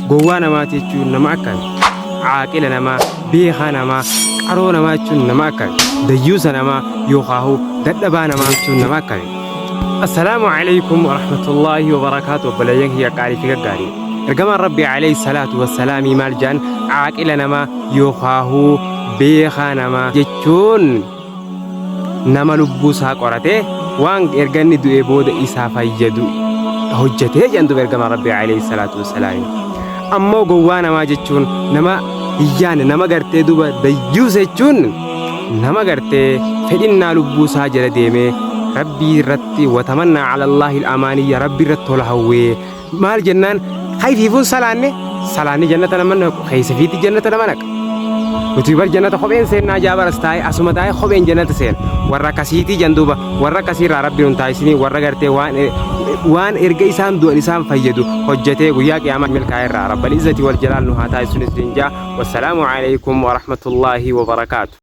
Gowwaa namaati jechuun nama akkami? Caaqila namaa, beekaa namaa, qaroo namaa jechuun nama akkami? Dayyuusa namaa yookaahu dadhabaa namaa jechuun nama akkami? Assalaamu alaikum warahmatullaahi wabarakaatu. Obboleeyyan kiyya qaalii fi gaggaarii. Ergamaan Rabbii alayhi salaatu wassalaamii maal jedhan? Caaqila namaa yookaahu beekaa namaa jechuun nama lubbuu isaa qoratee waan erga inni du'ee booda isaa fayyadu hojjetee jedhan duuba ergamaan Rabbii alayhi salaatu wassalaamii. Ammoo gowwaa namaa jechuun nama hin yaanne, nama gartee duuba dayyuusa jechuun nama gartee fedhinnaa lubbuu isaa jala deemee Rabbii irratti watamannaa alallaahi amaaniyya, Rabbii irratti tola hawwee. Maal jennaan, kayfiifuun salaanne salaanni jannata nama naqu keessa fiitti jannata nama naqa. Nuti bar jannata kopheen seennaa jaabaras taa'ee asuma taa'ee kopheen jannata seena. Warra akkasiitii jan duuba warra akkasiirraa Rabbi nun taasisinii, warra gartee waan erga isaan du'an isaan fayyadu hojjetee guyyaa qiyaamaa milkaa'e irraa Rabbal izzati wal jalaal nu haa taasisunis dinjaa. Wassalaamu alaikum warahmatullaahi wabarakaatu.